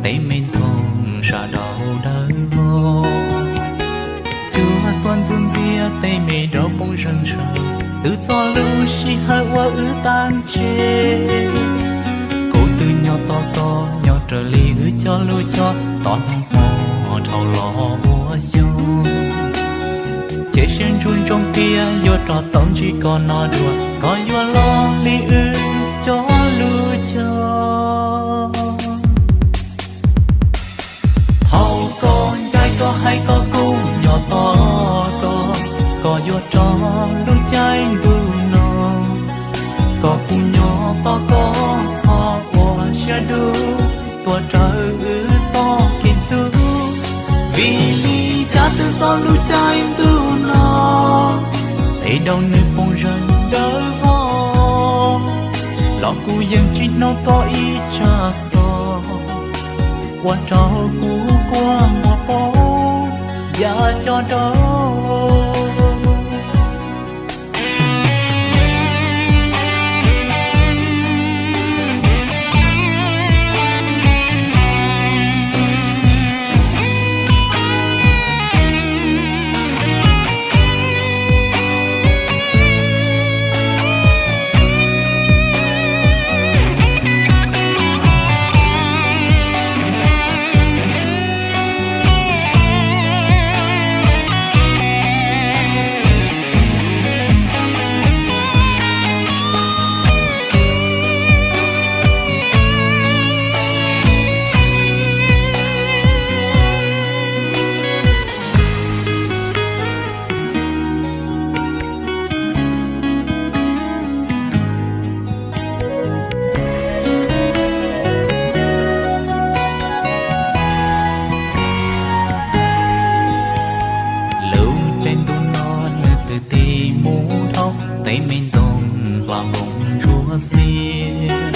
tej me ntoo sab dau dawb vog, cuab tuaj ntxuav ntxias tej me daus poob zeeg tshav, twb txog lub sij hawm uas wb tag ntshe. Kuv twb nyob tos koj nyob raws li wb cog lus cog, tos hnub hmo dhau los ua xyoo. Ces siab ntsuj ntsoog tias yuav rov tau ntsib koj no dua, koj yuav los li wb cog lus cog. Thaum koj ncaim koj hais koj kuj nyob tos koj, koj yuav rov lub caij ntuj no. Koj kuj nyob tos koj txhob ua siab dub, tuaj raws wb txoj kev hlub. Vim li cas twb txog lub caij ntuj no, tej daus nws poob zeeg dawb vog, los kuv yeej tsis hnov koj ib tsab xov ua rau kuv kua muag poob ya cov daus. Lub caij ntuj no nws twb tig mus dhau, tej me ntoo hla npoo ntsuab xiab.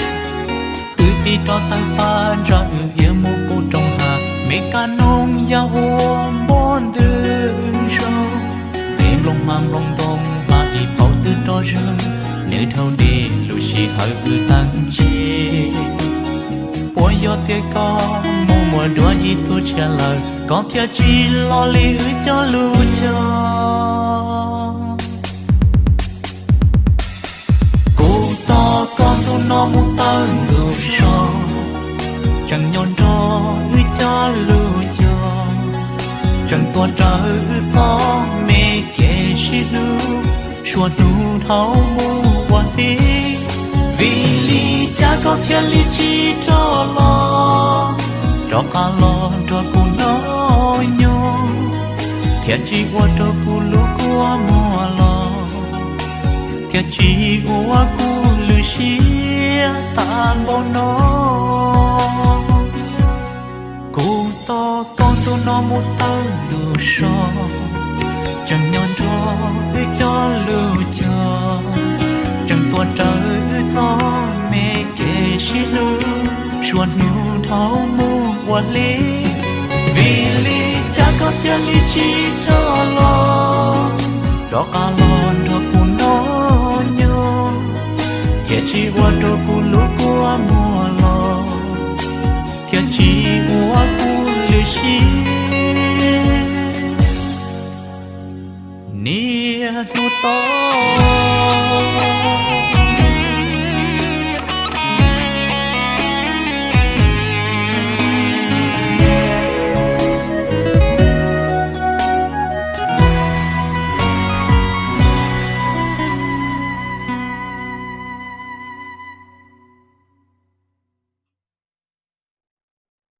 Wb pib rov tawm pab ntsa wb iab mus pub roob hav, me kab noog ya ua npog ntws zoo. Tej nplooj hmab nplooj ntoo hla ib paus twb rov zeeg, nws dhau deb lub sij hawm wb tag ntshe. Puas yog tias koj mus muaj dua ib tug tshiab lawm, koj thiaj tsis los li wb cog lus cog? Kuv tos koj ntu no mus tawm ntu so, tseem nyob nrog wb cog lus cog, tseem tuaj raws wb txoj me kev sib hlub, suav hnub dhau mus ua hli. Vim li cas koj thiaj li tsis rov los, rov qab los nrog kuv noj nyob, thiaj tsis ua rau kuv lub kua muag los, thiaj tsis ua kuv lwm siab tag npaum no. Kuv tos koj ntu no mus tawm ntu so, tseem nyob nrog wb cog lus cog, tseem tuaj raws wb txoj me kev sib hlub, suav hnub dhau mus ua hli. Vim li cas koj thiaj li tsis rov los, rov qab los nrog kuv noj nyob, thiaj tsis ua rau kuv lub kua muag los, thiaj tsis ua kuv lwm siab. Niaj hnub to